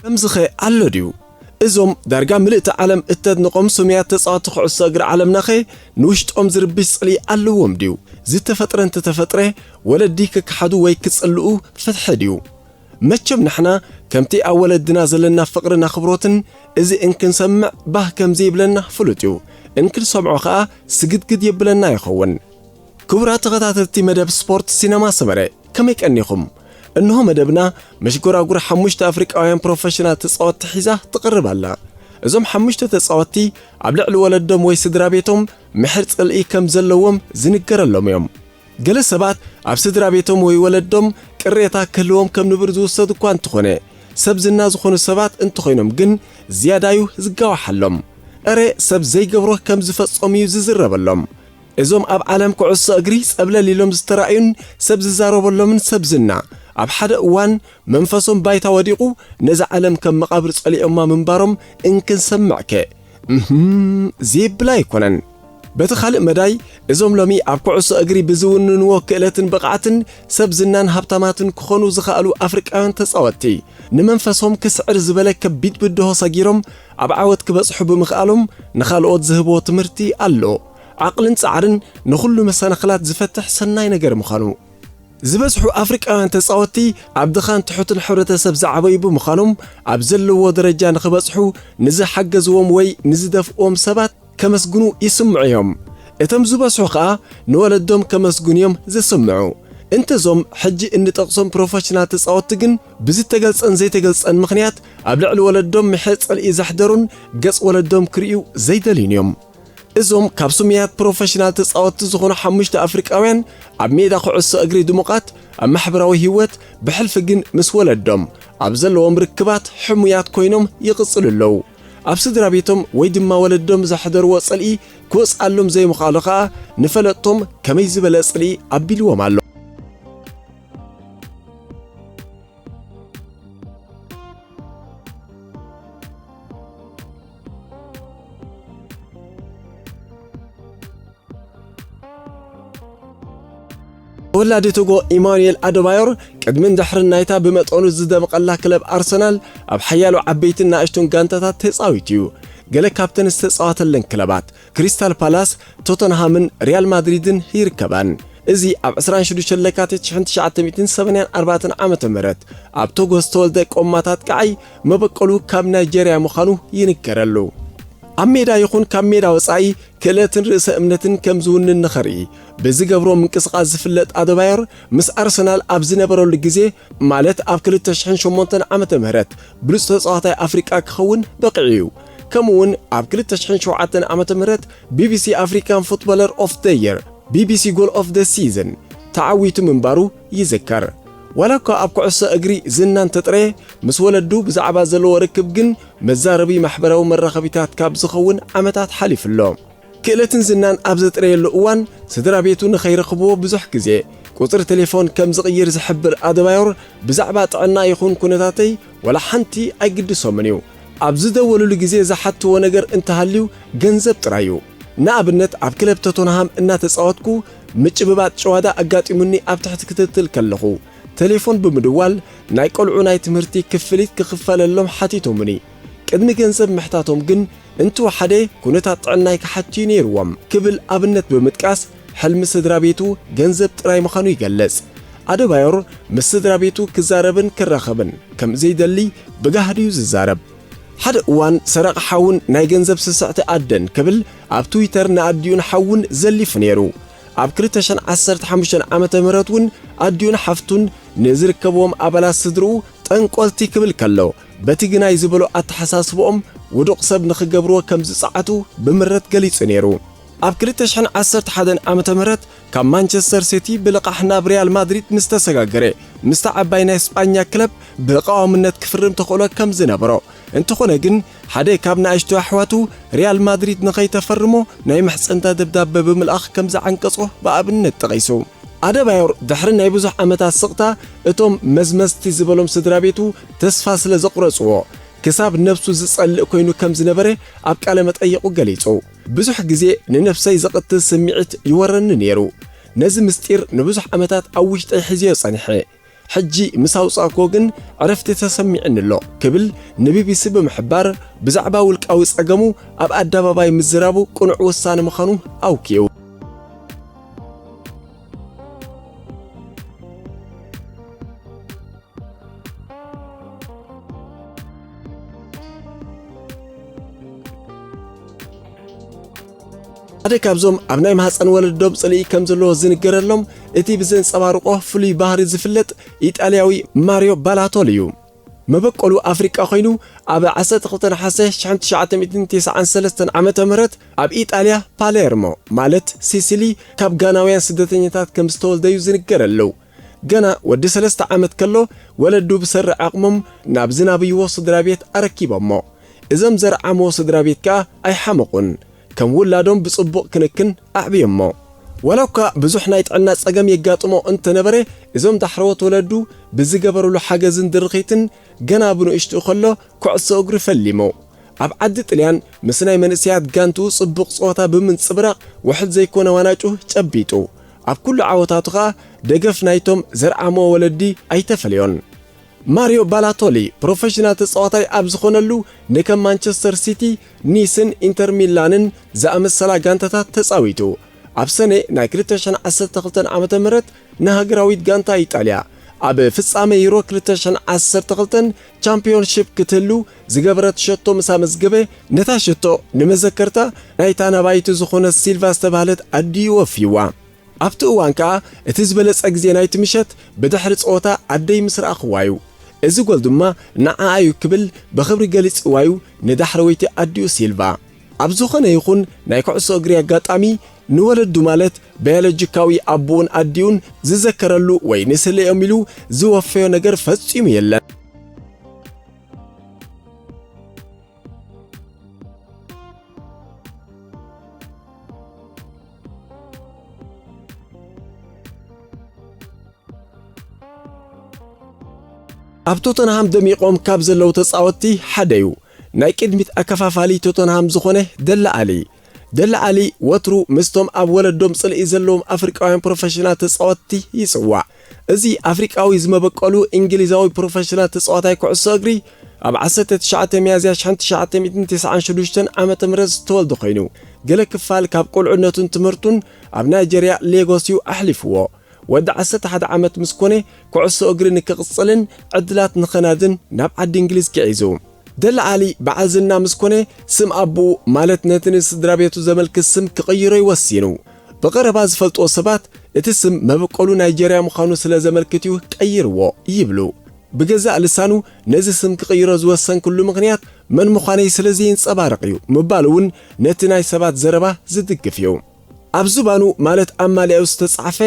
ከምዚኸ ኣሎ ድዩ? እዞም ዳርጋ ምልእቲ ዓለም እተድንቖም ስሙያት ተጻወትቲ ኩዕሶ እግሪ ዓለምናኸ ንውሽጦም ዝርብሽ ጽልኢ ኣለዎም ድዩ? ዝተፈጥረ እንተተፈጥረ ወለዲ ክከሓዱ ወይ ክጽልኡ ፍትሒ ድዩ? መቸም ንሕና ከምቲ ኣብ ወለድና ዘለና ፍቕርን ኣኽብሮትን እዚ እንክንሰምዕ ባህ ከም ዘይብለና ፍሉጥ እዩ። እንክንሰምዖ ኸኣ ስግድግድ የብለና ይኸውን። ክቡራት ተኸታተልቲ መደብ ስፖርት ሲነማ ሰመረ፣ ከመይ ቀኒኹም? እንሆ መደብና መሽጎራጉር ሓሙሽተ ኣፍሪቃውያን ፕሮፈሽናል ተጻወትቲ ሒዛ ትቕርብ ኣላ። እዞም ሓሙሽተ ተጻወትቲ ኣብ ልዕሊ ወለዶም ወይ ስድራ ቤቶም ምሕር ጽልኢ ከም ዘለዎም ዝንገረሎም እዮም። ገለ ሰባት ኣብ ስድራ ቤቶም ወይ ወለዶም ቅሬታ ክህልዎም ከም ንቡር ዝውሰድ እኳ እንተኾነ፣ ሰብ ዝና ዝኾኑ ሰባት እንተኾይኖም ግን ዝያዳዩ ዝጋዋሓሎም። እረ ሰብ ዘይገብሮ ከም ዝፈጸሙ እዩ ዝዝረበሎም። እዞም ኣብ ዓለም ኩዕሶ እግሪ ጸብለል ኢሎም ዝተራእዩን ሰብ ዝዛረበሎምን ሰብ ዝና፣ ኣብ ሓደ እዋን መንፈሶም ባይታ ወዲቑ ነዛ ዓለም ከም መቓብር ጸሊኦማ ምንባሮም እንክንሰምዕከ? እህም፣ ዜብል ኣይኮነን። በቲ ካልእ መዳይ፣ እዞም ሎሚ ኣብ ኩዕሶ እግሪ ብዝውንንዎ ክእለትን ብቕዓትን ሰብ ዝናን ሃብታማትን ክኾኑ ዝኸኣሉ ኣፍሪቃውያን ተጻወትቲ፣ ንመንፈሶም ክስዕር ዝበለ ከቢድ ብድሆ ሰጊሮም ኣብ ዓወት ክበጽሑ ብምኽኣሎም ንኻልኦት ዝህብዎ ትምህርቲ ኣሎ። ዓቕልን ጻዕርን ንኹሉ መሰናኽላት ዝፈትሕ ሰናይ ነገር ምዃኑ። ዝበዝሑ ኣፍሪቃውያን ተጻወትቲ ኣብ ድኻን ትሑትን ሕብረተሰብ ዝዓበዩ ብምዃኖም፣ ኣብ ዘለውዎ ደረጃ ንኽበጽሑ ንዝሓገዝዎም ወይ ንዝደፍእዎም ሰባት ከመስግኑ ይስምዑ እዮም። እቶም ዝበዝሑ ኸኣ ንወለዶም ከመስግኑ እዮም ዝስምዑ። እንተዞም ሕጂ እንጠቕሶም ፕሮፈሽናል ተጻወትቲ ግን ብዝተገልጸን ዘይተገልጸን ምኽንያት ኣብ ልዕሊ ወለዶም ምሕር ጽልኢ ዘሕደሩን ገጽ ወለዶም ክርእዩ ዘይደልዩን እዮም። እዞም ካብ ስሙያት ፕሮፈሽናል ተጻወትቲ ዝኾኑ ሓሙሽተ ኣፍሪቃውያን ኣብ ሜዳ ኩዕሶ እግሪ ድሙቓት፣ ኣብ ማሕበራዊ ህይወት፣ ብሕልፊ ግን ምስ ወለዶም ኣብ ዘለዎም ርክባት ሕሙያት ኮይኖም ይቕጽሉ ኣለዉ። ኣብ ስድራ ቤቶም ወይ ድማ ወለዶም ዘሕደርዎ ጽልኢ ክወጽኣሎም ዘይምኽኣሉ ኸኣ ንፈለጥቶም ከመይ ዝበለ ጽልኢ ኣቢልዎም ኣሎ። ተወላዲ ቶጎ ኢማኑኤል ኣደባዮር ቅድምን ድሕርን ናይታ ብመጠኑ ዝደምቐላ ክለብ ኣርሰናል ኣብ ሓያሎ ዓበይትን ንኣሽቱን ጋንታታት ተጻዊቱ እዩ። ገለ ካብተን ዝተጻወተለን ክለባት ክሪስታል ፓላስ፣ ቶተንሃምን ሪያል ማድሪድን ይርከባን። እዚ ኣብ ዕስራን ሽዱሽተን ለካቲት ሽሕን ትሽዓተ ሚእትን ሰማንያን ኣርባዕተን ዓመተ ምህረት ኣብ ቶጎ ዝተወልደ ቆማት ኣጥቃዓይ መበቆሉ ካብ ናይጀርያ ምዃኑ ይንገረሉ። ኣብ ሜዳ ይኹን ካብ ሜዳ ወጻኢ ክእለትን ርእሰ እምነትን ከም ዝውንን ንኸርኢ ብዝገብሮ ምንቅስቓስ ዝፍለጥ ኣደባዮር፣ ምስ ኣርሰናል ኣብ ዝነበረሉ ግዜ፣ ማለት ኣብ ክልተ ሽሕን ሸሞንተን ዓመተ ምህረት ብሉጽ ተጻዋታይ ኣፍሪቃ ክኸውን በቒዑ እዩ። ከምኡውን ኣብ ክልተ ሽሕን ሸውዓተን ዓመተ ምህረት ቢቢሲ ኣፍሪካን ፉትቦለር ኦፍ ደ የር፣ ቢቢሲ ጎል ኦፍ ደ ሲዝን፣ ተዓዊቱ ምንባሩ ይዝከር። ዋላ እኳ ኣብ ኩዕሶ እግሪ ዝና እንተጥረየ፣ ምስ ወለዱ ብዛዕባ ዘለዎ ርክብ ግን መዛረቢ ማሕበራዊ መራኸቢታት ካብ ዝኸውን ዓመታት ሓሊፉ ኣሎ። ክእለትን ዝናን ኣብ ዘጥረየሉ እዋን፣ ስድራ ቤቱ ንኸይረኽብዎ ብዙሕ ግዜ ቁጽሪ ቴሌፎን ከም ዝቕይር ዝሕብር ኣደባዮር፣ ብዛዕባ ጥዕና ይኹን ኩነታተይ ዋላ ሓንቲ ኣይግድሶምን እዩ። ኣብ ዝደወሉሉ ግዜ ዝሓትዎ ነገር እንተሃልዩ ገንዘብ ጥራይ እዩ። ንኣብነት፣ ኣብ ክለብ ቶተንሃም እናተጻወትኩ ምጭብባጥ ጨዋዳ ኣጋጢሙኒ ኣብ ትሕቲ ክትትል ከለኹ፣ ቴሌፎን ብምድዋል ናይ ቆልዑ ናይ ትምህርቲ ክፍሊት ክኽፈለሎም ሓቲቶምኒ። ቅድሚ ገንዘብ ምሕታቶም ግን፣ እንተወሓደ ኩነታት ጥዕናይ ክሓትዩ ነይርዎም ክብል ኣብነት ብምጥቃስ፣ ሕልሚ ስድራ ቤቱ ገንዘብ ጥራይ ምዃኑ ይገልጽ። ኣደባዮር ምስ ስድራ ቤቱ ክዛረብን ክራኸብን ከም ዘይደሊ ብጋህዲ እዩ ዝዛረብ። ሓደ እዋን ሰራቒ ሓውን ናይ ገንዘብ ስስዕቲ ኣደን ክብል ኣብ ትዊተር ንኣዲኡን ሓውን ዘሊፉ ነይሩ። ኣብ ክልተ ሽሕን ዓሰርተ ሓሙሽተን ዓመተ ምህረት እውን ኣዲኡን ሓፍቱን ንዝርከብዎም ኣባላት ስድርኡ ጠንቆልቲ ክብል ከሎ፣ በቲ ግናይ ዝበሎ ኣተሓሳስብኦም ውዱቕ ሰብ ንኽገብርዎ ከም ዝጸዓቱ ብምረት ገሊጹ ነይሩ። ኣብ ክልተ ሽሕን ዓሰርተ ሓደን ዓመተ ምህረት ካብ ማንቸስተር ሲቲ ብልቓሕ ናብ ሪያል ማድሪድ ምስ ተሰጋገረ፣ ምስታ ዓባይ ናይ ስጳኛ ክለብ ብቐዋምነት ክፍርም ተኽእሎ ከም ዝነበሮ፣ እንተኾነ ግን ሓደ ካብ ንኣሽቱ ኣሕዋቱ ሪያል ማድሪድ ንኸይተፈርሞ ናይ ምሕጽንታ ደብዳበ ብምልኣኽ ከም ዝዓንቀጾ ብኣብነት ጠቒሱ። ኣደባዮር ድሕሪ ናይ ብዙሕ ዓመታት ስቕታ፣ እቶም መዝመዝቲ ዝበሎም ስድራ ቤቱ ተስፋ ስለ ዘቑረጽዎ፣ ክሳብ ነብሱ ዝጸልእ ኮይኑ ከም ዝነበረ ኣብ ቃለ መጠይቑ ገሊጹ። ብዙሕ ግዜ ንነብሰይ ዘቕትል ስምዒት ይወረኒ ነይሩ። ነዚ ምስጢር ንብዙሕ ዓመታት ኣብ ውሽጠይ ሒዝዮ ጸኒሐ። ሕጂ ምስ ኣውጻእክዎ ግን ዕረፍቲ ተሰሚዕኒ ኣሎ ክብል ንቢቢሲ ብምሕባር፣ ብዛዕባ ውልቃዊ ጸገሙ ኣብ ኣደባባይ ምዝራቡ ቅኑዕ ውሳነ ምዃኑ ኣውኪኡ። ሓደ ካብዞም ኣብ ናይ ማህፀን ወለዶም ጽልኢ ከም ዘለዎ ዝንገረሎም፣ እቲ ብዘንጸባርቆ ፍሉይ ባህሪ ዝፍለጥ ኢጣልያዊ ማሪዮ ባላቶሊ እዩ። መበቆሉ ኣፍሪቃ ኮይኑ፣ ኣብ ዓሰርተ ክልተ ነሓሰ ሽሕን ትሽዓተ ሚእትን ተስዓን ሰለስተን ዓመተ ምህረት ኣብ ኢጣልያ ፓሌርሞ፣ ማለት ሲሲሊ፣ ካብ ጋናውያን ስደተኛታት ከም ዝተወልደ እዩ ዝንገረሉ። ገና ወዲ ሰለስተ ዓመት ከሎ፣ ወለዱ ብሰሪ ዓቕሞም ናብ ዝናብይዎ ስድራ ቤት ኣረኪቦሞ። እዞም ዘርዓምዎ ስድራ ቤት ከኣ ኣይሓመቑን። ከም ውላዶም ብጽቡቕ ክንክን ኣዕብዮሞ። ዋላ እኳ ብዙሕ ናይ ጥዕና ጸገም የጋጥሞ እንተነበረ፣ እዞም ዳሕረዎት ወለዱ ብዝገበሩሉ ሓገዝን ድርኺትን፣ ገና ብንእሽትኡ ከሎ ኩዕሶ እግሪ ፈሊሙ። ኣብ ዓዲ ጥልያን ምስ ናይ መንእሰያት ጋንትኡ ጽቡቕ ጸወታ ብምንጽብራቕ፣ ውሑድ ዘይኮነ ዋንጫ ጨቢጡ። ኣብ ኩሉ ዓወታቱ ኸኣ ደገፍ ናይቶም ዘርዓምዎ ወለዲ ኣይተፈለዮን። ማሪዮ ባላቶሊ ፕሮፌሽናል ተጻዋታይ ኣብ ዝኾነሉ፣ ንከም ማንቸስተር ሲቲ፣ ኒስን ኢንተር ሚላንን ዝኣመሰላ ጋንታታት ተጻዊቱ። ኣብ ሰነ ናይ ክልተ ሽሕን ዓሰርተ ክልተን ዓመተ ምህረት ንሃገራዊት ጋንታ ኢጣልያ ኣብ ፍጻመ ዩሮ ክልተ ሽሕን ዓሰርተ ክልተን ቻምፒዮንሺፕ ክትህሉ ዝገበረት ሸቶ ምስ ኣመዝገበ፣ ነታ ሸቶ ንመዘከርታ ናይታ ናባይቲ ዝኾነት ሲልቫ ዝተባህለት ኣዲኡ ወፍይዋ። ኣብቲ እዋን ከኣ እቲ ዝበለጸ ግዜ ናይቲ ምሸት ብድሕሪ ጸወታ ኣደይ ምስ ረኣኽዋ እዩ። እዚ ጎል ድማ ንዓኣ እዩ ክብል ብኽብሪ ገሊጽዋ እዩ ንዳሕረወይቲ ኣዲኡ ሲልቫ። ኣብ ዝኾነ ይኹን ናይ ኩዕሶ እግሪ ኣጋጣሚ፣ ንወለዱ ማለት ባዮሎጂካዊ ኣቦኡን ኣዲኡን ዝዘከረሉ ወይ ንስለኦም ኢሉ ዝወፈዮ ነገር ፈጺሙ የለን። ኣብ ቶተንሃም ደሚቖም ካብ ዘለዉ ተጻወትቲ ሓደ እዩ። ናይ ቅድሚት ኣከፋፋሊ ቶተንሃም ዝኾነ ደለ ኣሊ። ደለ ኣሊ ወትሩ ምስቶም ኣብ ወለዶም ጽልኢ ዘለዎም ኣፍሪቃውያን ፕሮፌሽናል ተጻወትቲ ይጽዋዕ። እዚ ኣፍሪቃዊ ዝመበቀሉ እንግሊዛዊ ፕሮፌሽናል ተጻዋታይ ኩዕሶ እግሪ፣ ኣብ ዓሰርተ ትሽዓተ ሚያዝያ ሽሕን ትሽዓተ ሚእትን ተስዓን ሽዱሽተን ዓመተ ምህረት ዝተወልደ ኮይኑ፣ ገለ ክፋል ካብ ቁልዕነቱን ትምህርቱን ኣብ ናይጀርያ ሌጎስ እዩ ኣሕሊፍዎ። ወዲ ዓሰርተ ሓደ ዓመት ምስ ኮነ፣ ኩዕሶ እግሪ ንክቕጽልን ዕድላት ንኸናድን ናብ ዓዲ እንግሊዝ ግዒዙ። ደለ ኣሊ በዓል ዝና ምስ ኮነ፣ ስም ኣቦኡ፣ ማለት ነቲ ንስድራ ቤቱ ዘመልክት ስም ክቕይሮ እዩ ወሲኑ። ብቐረባ ዝፈልጥዎ ሰባት፣ እቲ ስም መበቆሉ ናይጀርያ ምዃኑ ስለ ዘመልክት እዩ ቀይርዎ ይብሉ። ብገዛእ ልሳኑ ነዚ ስም ክቕይሮ ዝወሰንክሉ ምኽንያት መን ምዃነይ ስለ ዘየንጸባርቕ እዩ ምባሉ እውን ነቲ ናይ ሰባት ዘረባ ዝድግፍ እዩ። ኣብ ዝባኑ፣ ማለት ኣብ ማልያኡ ዝተጻሕፈ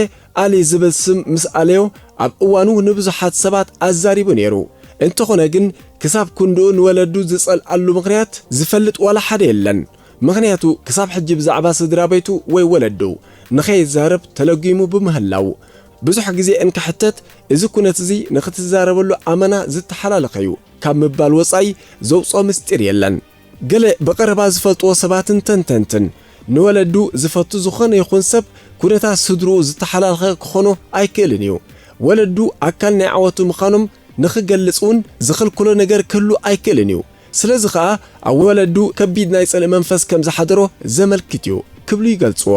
ኣሊ ዝብል ስም ምስ ኣለዮ፣ ኣብ እዋኑ ንብዙሓት ሰባት ኣዛሪቡ ነይሩ። እንተኾነ ግን፣ ክሳብ ክንድኡ ንወለዱ ዝጸልኣሉ ምኽንያት ዝፈልጥ ዋላ ሓደ የለን። ምኽንያቱ፣ ክሳብ ሕጂ ብዛዕባ ስድራ ቤቱ ወይ ወለዱ ንኸይዛረብ ተለጒሙ ብምህላዉ፣ ብዙሕ ግዜ እንክሕተት፣ እዚ ኩነት እዚ ንኽትዛረበሉ ኣመና ዝተሓላለኸ እዩ ካብ ምባል ወጻኢ ዘውጽኦ ምስጢር የለን። ገለ ብቐረባ ዝፈልጥዎ ሰባትን ተንተንትን፣ ንወለዱ ዝፈቱ ዝኾነ ይኹን ሰብ፣ ኩነታት ስድርኡ ዝተሓላለኸ ክኾኖ ኣይክእልን እዩ። ወለዱ ኣካል ናይ ዓወቱ ምዃኖም ንኽገልጽ እውን ዝኽልክሎ ነገር ክህሉ ኣይክእልን እዩ። ስለዚ ኸኣ፣ ኣብ ወለዱ ከቢድ ናይ ጽልኢ መንፈስ ከም ዝሓደሮ ዘመልክት እዩ ክብሉ ይገልጽዎ።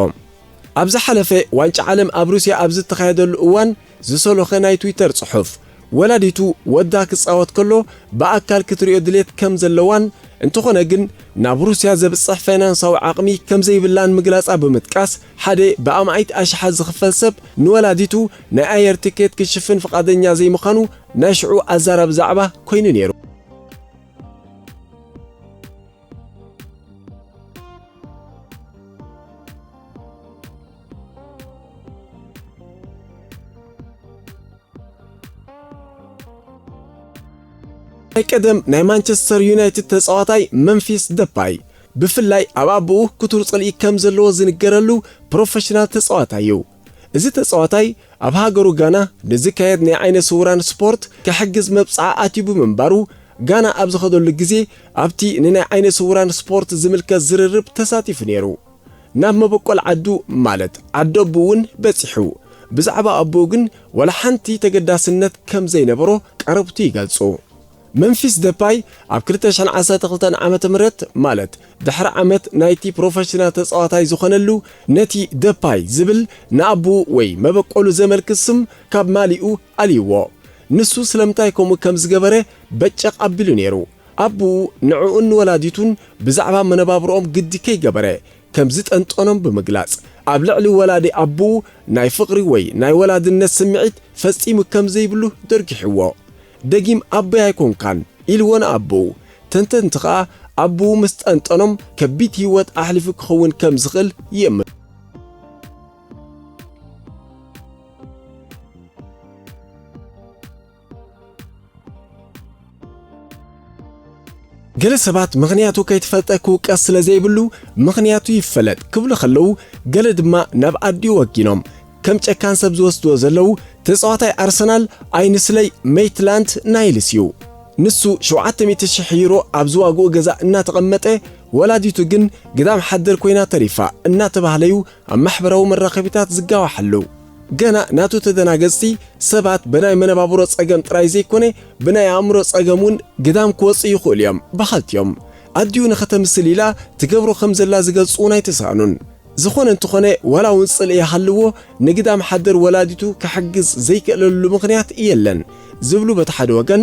ኣብ ዝሓለፈ ዋንጫ ዓለም ኣብ ሩስያ ኣብ ዝተኻየደሉ እዋን ዝሰሎኸ ናይ ትዊተር ጽሑፍ፣ ወላዲቱ ወዳ ክጻወት ከሎ ብኣካል ክትርእዮ ድሌት ከም ዘለዋን፣ እንተኾነ ግን ናብ ሩስያ ዘብጽሕ ፋይናንሳዊ ዓቕሚ ከም ዘይብላን ምግላጻ ብምጥቃስ፣ ሓደ ብኣማኢት ኣሽሓት ዝኽፈል ሰብ ንወላዲቱ ናይ ኣየር ቲኬት ክሽፍን ፍቓደኛ ዘይምዃኑ ናይ ሽዑ ኣዛራቢ ዛዕባ ኮይኑ ነይሩ። ናይ ቀደም ናይ ማንቸስተር ዩናይትድ ተጻዋታይ መምፊስ ደፓይ፣ ብፍላይ ኣብ ኣቦኡ ክቱር ጽልኢ ከም ዘለዎ ዝንገረሉ ፕሮፌሽናል ተጻዋታይ እዩ። እዚ ተጻዋታይ ኣብ ሃገሩ ጋና ንዝካየድ ናይ ዓይነ ስውራን ስፖርት ክሕግዝ መብጽዓ ኣትዩ ብምንባሩ፣ ጋና ኣብ ዝኸደሉ ግዜ ኣብቲ ንናይ ዓይነ ስውራን ስፖርት ዝምልከት ዝርርብ ተሳቲፉ ነይሩ። ናብ መበቆል ዓዱ፣ ማለት ዓዲ ኣቦኡ እውን በጺሑ። ብዛዕባ ኣቦኡ ግን ዋላ ሓንቲ ተገዳስነት ከም ዘይነበሮ ቀረብቱ ይገልጹ። መምፊስ ደፓይ ኣብ ክልተ ሽሕን ዓሰርተ ክልተን ዓመተ ምህረት፣ ማለት ድሕሪ ዓመት ናይቲ ፕሮፌሽናል ተጻዋታይ ዝኾነሉ፣ ነቲ ደፓይ ዝብል ንኣቦኡ ወይ መበቆሉ ዘመልክት ስም ካብ ማሊኡ ኣልይዎ። ንሱ ስለምንታይ ከምኡ ከም ዝገበረ በጨቕ ኣቢሉ ነይሩ። ኣቦኡ ንዕኡን ንወላዲቱን ብዛዕባ መነባብሮኦም ግዲ ከይገበረ ከም ዝጠንጠኖም ብምግላጽ፣ ኣብ ልዕሊ ወላዲ ኣቦኡ ናይ ፍቕሪ ወይ ናይ ወላድነት ስምዒት ፈጺሙ ከም ዘይብሉ ደርጊሕዎ። ደጊም ኣቦይ ኣይኮንካን ኢልዎ ንኣቦኡ። ተንተንቲ ከኣ ኣቦኡ ምስ ጠንጠኖም ከቢድ ህይወት ኣሕሊፉ ክኸውን ከም ዝኽእል ይእምቱ። ገለ ሰባት ምኽንያቱ ከይተፈልጠ ክውቀስ ስለ ዘይብሉ ምኽንያቱ ይፈለጥ ክብሉ ከለዉ፣ ገለ ድማ ናብ ኣዲኡ ወጊኖም ከም ጨካን ሰብ ዝወስድዎ ዘለዉ ተጻዋታይ ኣርሰናል ኣይንስለይ ሜይትላንድ ናይልስ እዩ። ንሱ ሸውዓተ ሚእቲ ሽሕ ዩሮ ኣብ ዝዋግኡ ገዛ እናተቐመጠ፣ ወላዲቱ ግን ግዳም ሓደር ኮይና ተሪፋ እናተባህለዩ ኣብ ማሕበራዊ መራኸቢታት ዝጋዋሓሉ። ገና ናቱ ተደናገጽቲ ሰባት ብናይ መነባብሮ ጸገም ጥራይ ዘይኮነ፣ ብናይ ኣእምሮ ጸገም እውን ግዳም ክወጽኡ ይኽእሉ እዮም በሃልቲ እዮም። ኣዲኡ ንኸተምስል ኢላ ትገብሮ ከም ዘላ ዝገልጹ እውን ኣይተሳእኑን። ዝኾነ እንተኾነ፣ ዋላ እውን ጽልኢ ይሃልዎ፣ ንግዳም ሓደር ወላዲቱ ክሕግዝ ዘይክእለሉ ምኽንያት የለን ዝብሉ በቲ ሓደ ወገን፣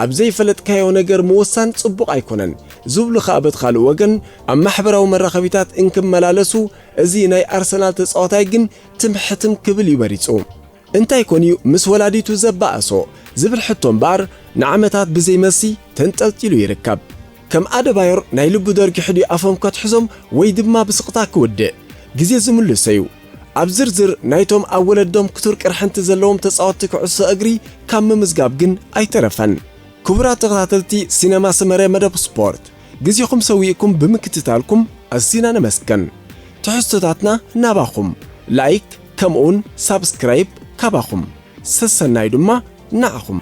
ኣብ ዘይፈለጥካዮ ነገር ምውሳን ጽቡቕ ኣይኮነን ዝብሉ ኸኣ በቲ ካልእ ወገን፣ ኣብ ማሕበራዊ መራኸቢታት እንክመላለሱ፣ እዚ ናይ ኣርሰናል ተጻዋታይ ግን ትም ሕትም ክብል እዩ መሪጹ። እንታይ ኮን እዩ ምስ ወላዲቱ ዘባእሶ ዝብል ሕቶ እምበኣር፣ ንዓመታት ብዘይ መልሲ ተንጠልጢሉ ይርከብ። ከም ኣደባዮር ናይ ልቡ ደርጊሑ ድዩ ኣፎም ከትሕዞም ወይ ድማ ብስቕታ ክውድእ? ግዜ ዝምልሶ እዩ። ኣብ ዝርዝር ናይቶም ኣብ ወለዶም ክቱር ቅርሕንቲ ዘለዎም ተጻወትቲ ኩዕሶ እግሪ ካብ ምምዝጋብ ግን ኣይተረፈን። ክቡራት ተኸታተልቲ ሲነማ ሰመረ መደብ ስፖርት፣ ግዜኹም ሰዊእኩም ብምክትታልኩም ኣዚና ነመስግን። ትሕዝቶታትና ናባኹም ላይክ ከምኡውን ሳብስክራይብ ካባኹም። ሰሰናዩ ድማ ንዓኹም።